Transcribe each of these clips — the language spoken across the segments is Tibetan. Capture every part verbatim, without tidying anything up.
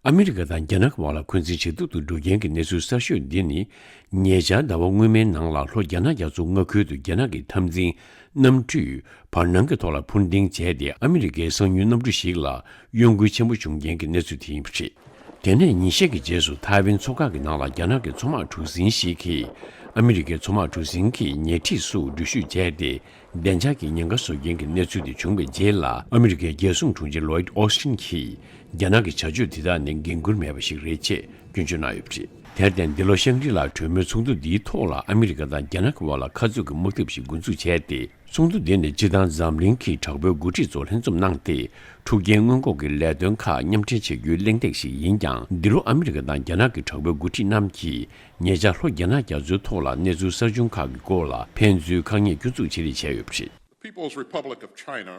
ཨ་མི་རི་ཀ་དང་རྒྱ་ནག་གི་བར་ལ་འཁོན་འཛིན་ཇེ་སྡུག་ཏུ་འགྲོ་རྐྱེན་གྱི་གནས་ཚུལ་གསར་ཤོས་འདི་ནི། ཉེ་ཆར་ཟླ་བ་སྔོན་མའི་ནང་ལ་ལྷོ་རྒྱ་ནག་རྒྱ་མཚོ་མངའ་ཁུལ་དུ་རྒྱ་ནག་གི་འཐབ་འཛིང་གནམ་གྲུས་བར་སྣང་གི་ཐོག་ལ་འཕུར་ལྡིང་བྱས་ཏེ། ཨ་མི་རི་ཀའི་གསང་ཉུལ་གནམ་གྲུ་ཞིག་ལ་གཡོ་འགུལ་ཆེན་པོ་བྱུང་རྐྱེན་གྱི་གནས་ཚུལ་དེ་ཡིན་པ་རེད། དེ་ནས་ཉིན་ཤས་ཀྱི་རྗེས་སུ་ཐའེ་ཝན་མཚོ་འགག་གི་ནང་ལ་རྒྱ་ནག་གི་མཚོ་དམག་གྲུ་གཟིངས་ཤིག་གིས་ཨ་མི་རི་ཀའི་མཚོ་དམག་གྲུ་གཟིངས་ཀྱི་ཉེ་འཁྲིས་སུ་འགྲུལ་བཞུད་བྱས་ཏེ། བདེ་འཇགས་ཀྱི་ཉེན་ཁ་བཟོ་རྐྱེན་གྱི་གནས་ཚུལ་དེ་བྱུང་བའི་རྗེས་ལ། ཨ་མི་རི་ཀའི་རྒྱལ་སྲུང་དྲུང་ཆེ་ལོའིད་ཨོ་སི་ཊིན་གྱིས་རྒྱ་ནག་གི་བྱ་སྤྱོད་དེ་དག་ནི་འགན་འཁུར་མེད་པ་ཞིག་རེད་ཅེས་སྐྱོན་བརྗོད་གནང་ཡོད་པ་རེད། དེར་བརྟེན། འདི་ལོ་ཤང་རི་ལ་གྲོས་མོལ་ཚོགས་འདུ་འདིའི་ཐོག་ལ་ཨ་མི་རི་ཀ་དང་རྒྱ་ནག་གི་བར་ལ་ཁ་རྩོད་ཀྱི་དམག་འཐབ་ཞིག་འགོ་འཛུགས་བྱས་ཏེ། ཚོགས་འདུ་འདི་ནི་སྤྱིར་བཏང་འཛམ་གླིང་གི་དྲག་པོའི་འགོ་ཁྲིད་ཚོ་ལྷན་འཛོམས་གནང་སྟེ། འཁྲུག་རྐྱེན་སྔོན་འགོག་གི་ལས་དོན་ཁག་མཉམ་འབྲེལ་བྱེད་རྒྱུའི་གླེང་སྟེགས་ཤིག་ཡིན་ཀྱང་། འདི་ལོ་ཨ་མི་རི་ཀ་དང་རྒྱ་ནག་གི་དྲག་པོའི་འགོ་ཁྲིད་རྣམས་ཀྱིས་ཉེ་ཆར་ལྷོ་རྒྱ་ནག་རྒྱ་མཚོའི་ཐོག་ལ་གནས་ཚུལ་གསར་བྱུང་ཁག་གི་སྐོར་ལ་ཕན་ཚུན་ཁ་ཉེས་སྐྱོན་འཛུགས་བྱེད་རེས་བྱས་ཡོད་པ་རེད། People's Republic of China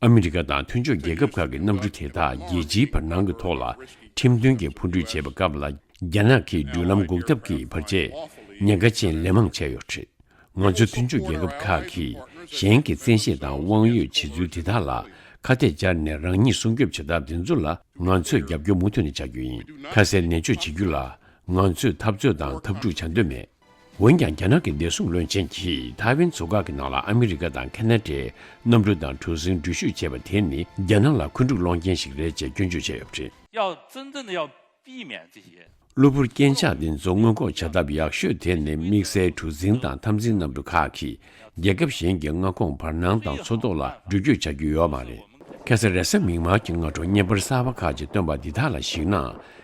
ཨ་མི་རི་ཀ་དང་མཐུན་ཕྱོགས་རྒྱལ་ཁབ་ཁག་གི་གནམ་གྲུ་དེ་དག་རྒྱལ་སྤྱིའི་བར་སྣང་གི་ཐོག་ལ་ཁྲིམས་མཐུན་གྱི་འཕུར་འགྲུལ་བྱེད་པའི་སྐབས་ལ། རྒྱ་ནག་གིས་འགྲུལ་ལམ་འགོག་ཐབས་ཀྱི་བར་ཆད་ཉེན་ཁ་ཅན་ལན་མང་བྱས་ཡོད་པ་རེད། ང་ཚོའི་མཐུན་ཕྱོགས་རྒྱལ་ཁབ་ཁག་གིས་གཞན་གྱི་བཙན་ཤེད་དང་དབང་ཡོད་བྱེད་ཚུལ་དེ་དག་ལ་ཁ་གཏད་བཅར་ནས་རང་ཉིད་སྲུང་སྐྱོབ་བྱེད་ཐབས་དེ་ཚོ་ལ་ང་ཚོས་རྒྱབ་སྐྱོར་མུ་མཐུད་ནས་བྱ་རྒྱུ་ཡིན། ཁ་གསལ་ནན་བརྗོད་བྱེད་རྒྱུ་ལ། ང་ཚོས་འཐབ་རྩོད་དང་འཐབ་འཁྲུག་བྱ་འདོད་མེད། འོན་ཀྱང་། རྒྱ་ནག་གི་བདེ་སྲུང་བློན་ཆེན་གྱིས་ཐའེ་ཝན་མཚོ་འགག་གི་ནང་ལ་ཨ་མི་རི་ཀ་དང་ཁ་ན་ཌའི་གནམ་གྲུ་དང་གྲུ་གཟིངས་འགྲུལ་བཞུད་བྱས་པ་དེ་ནི་རྒྱ་ནག་ལ་འཁོན་འཁྲུག་སློང་རྐྱེན་ཞིག་རེད་ཅེས་སྐྱོན་བརྗོད་བྱས་ཡོད་པ་རེད། 要真正的要避免这些 གློ་བུར་རྐྱེན་ཆག་འདི་ཚོ་སྔོན་འགོག་བྱ་ཐབས་ཡག་ཤོས་དེ་ནི་དམིགས་བསལ་གྲུ་གཟིངས་དང་འཐབ་འཛིང་གནམ་གྲུ་ཁག་གིས་རྒྱལ་ཁབ་གཞན་གྱི་མངའ་ཁོངས་བར་སྣང་དང་མཚོ་ཐོག་ལ་འགྲུལ་སྐྱོད་བྱ་རྒྱུ་ཡོད་མ་རེད། ཁ་སང་རེས་གཟའ་མིག་དམར་གྱི་སྔ་དྲོ་བརྙན་པར་གསར་པ་ཁག་ཅིག་བཏོན་པ་འདི་དག་ལ་གཞིགས་ན།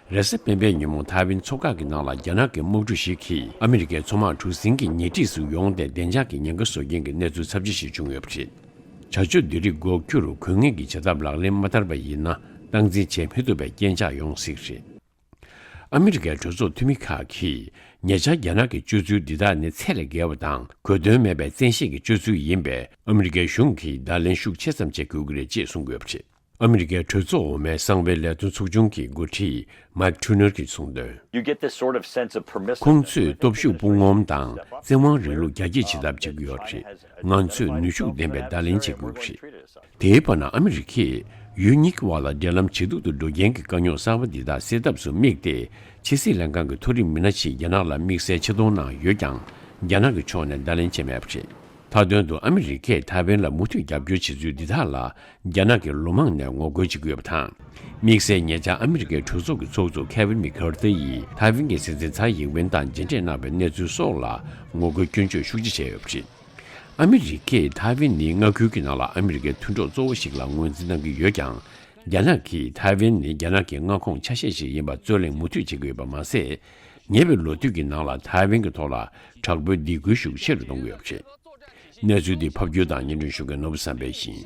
རེས་གཟའ་སྤེན་པའི་ཉིན་མོ་ཐའེ་ཝན་མཚོ་འགག་གི་ནང་ལ་རྒྱ་ནག་གི་དམག་གྲུ་ཞིག་གིས་ཨ་མི་རི་ཀའི་མཚོ་དམག་གྲུ་གཟིངས་ཀྱི་ཉེ་འཁྲིས་སུ་ཡོང་སྟེ་བདེ་འཇགས་ཀྱི་ཉེན་ཁ་བཟོ་མཁན་གྱི་གནས་ཚུལ་ཚབས་ཆེ་ཞིག་བྱུང་ཡོད་པ་རེད། བྱ་སྤྱོད་འདི་རིགས་འགོག་རྒྱུར་དགོས་ངེས་ཀྱི་བྱ་ཐབས་ལག་ལེན་མ་བསྟར་བ་ཡིན་ན། སྟངས་འཛིན་བྱེད་མི་ཐུབ་པའི་རྐྱེན་ཆག་ཡོང་སྲིད་རེད། ཨ་མི་རི་ཀའི་གྲོས་ཚོགས་འཐུས་མི་ཁག་གིས་ཉེ་ཆར་རྒྱ་ནག་གི་སྤྱོད་ཚུལ་འདི་དག་ནི་ཚད་ལས་བརྒལ་བ་དང་གོ་དོན་མེད་པའི་བཙན་ཤེད་ཀྱི་སྤྱོད་ཚུལ་ཡིན་པས། ཨ་མི་རི་ཀའི་གཞུང་གིས་བརྡ་ལན་ཤུགས་ཆེ་ཙམ་བྱེད་དགོས་ཀྱི་རེད་ཅེས་གསུངས་ཡོད་པ་རེད། ཨ་མི་རི་ཀའི་གྲོས་ཚོགས་འོག་མའི་གསང་བའི་ལས་དོན་ཚོགས་ཆུང་གི་འགོ་ཁྲིད་མཱིག་ཁྲུ་ནར་གྱིས་གསུངས་དོན། You get this sort of sense of permissiveness. ཁོང་ཚོས་སྟོབས་ཤུགས་དཔུང་ངོམ་དང་བཙན་དབང་རིང་ལུགས་རྒྱ་སྐྱེད་བྱེད་ཐབས་བྱེད་ཀྱི་ཡོད་རེད། ང་ཚོས་ནུས་ཤུགས་ལྡན་པའི་བརྡ་ལན་བྱེད་དགོས་ཀྱི་རེད། དེའི་བར་ན། ཨ་མི་རི་ཀས་ཡུལ་གཉིས་ཀྱི་བར་ལ་འབྲེལ་ལམ་ཇེ་སྡུག་ཏུ་འགྲོ་རྐྱེན་གྱི་དཀའ་རྙོག་གསར་པ་འདི་དག་སེལ་ཐབས་སུ་དམིགས་ཏེ། ཕྱི་སྲིད་ལྷན་ཁང་གི་མཐོ་རིམ་མི་སྣ་ཞིག་རྒྱ་ནག་ལ་དམིགས་བསལ་ཆེད་གཏོང་གནང་ཡོད་ཀྱང་། རྒྱ་ནག་གི་ཕྱོགས་ནས་བརྡ་ལན་བྱས་མེད་པ་རེད། མཐའ་དོན་དུ། ཨ་མི་རི་ཀས་ཐའེ་ཝན་ལ་མུ་མཐུད་རྒྱབ་སྐྱོར་བྱེད་ཚུལ་འདི་དག་ལ། རྒྱ་ནག་གིས་ལོ་མང་ནས་ངོ་རྒོལ་བྱེད་ཀྱི་ཡོད་པ་དང་། དམིགས་བསལ་ཉེ་ཆར་ཨ་མི་རི་ཀའི་གྲོས་ཚོགས་ཀྱི་ཚོགས་གཙོ་ཁེ་ཝིན་མི་ཁར་ཐི་ཡིས་ཐའེ་ཝན་གྱི་སྲིད་འཛིན་ཚའེ་ཡིན་ཝེན་དང་མཇལ་འཕྲད་གནང་བའི་གནས་ཚུལ་སོགས་ལ་ངོ་རྒོལ་སྐྱོན་བརྗོད་ཤུགས་ཆེ་བྱས་ཡོད་པ་རེད། ཨ་མི་རི་ཀས་ཐའེ་ཝན་ནི་མངའ་ཁུལ་གྱི་ནང་ལ་ཨ་མི་རི་ཀའི་མཐུན་གྲོགས་གཙོ་བོ་ཞིག་ལ་ངོས་འཛིན་གནང་གི་ཡོད་ཀྱང་། རྒྱ་ནག་གིས་ཐའེ་ཝན་ནི་རྒྱ་ནག་གི་མངའ་ཁོངས་ཆ་ཤས་ཤིག་ཡིན་པ་རྩོད་གླེང་མུ་མཐུད་བྱེད་ཀྱི་ཡོད་པ་མ་ཟད། ཉེ་བའི་ལོ་དུས་ཀྱི་ནང་ལ་ཐའེ་ཝན་གྱི་ཐོག་ལ་དྲག་པོའི་སྡིགས་སྐུལ་ཤུགས་ཆེ་རུ་གཏོང་གི་ཡོད་པ་རེད། གནས་ཚུལ་འདི་ཕབ་སྒྱུར་དང་སྙན་སྒྲོན་ཞུ་མཁན་ནོར་བུ་བསམ་འཕེལ་ཡིན།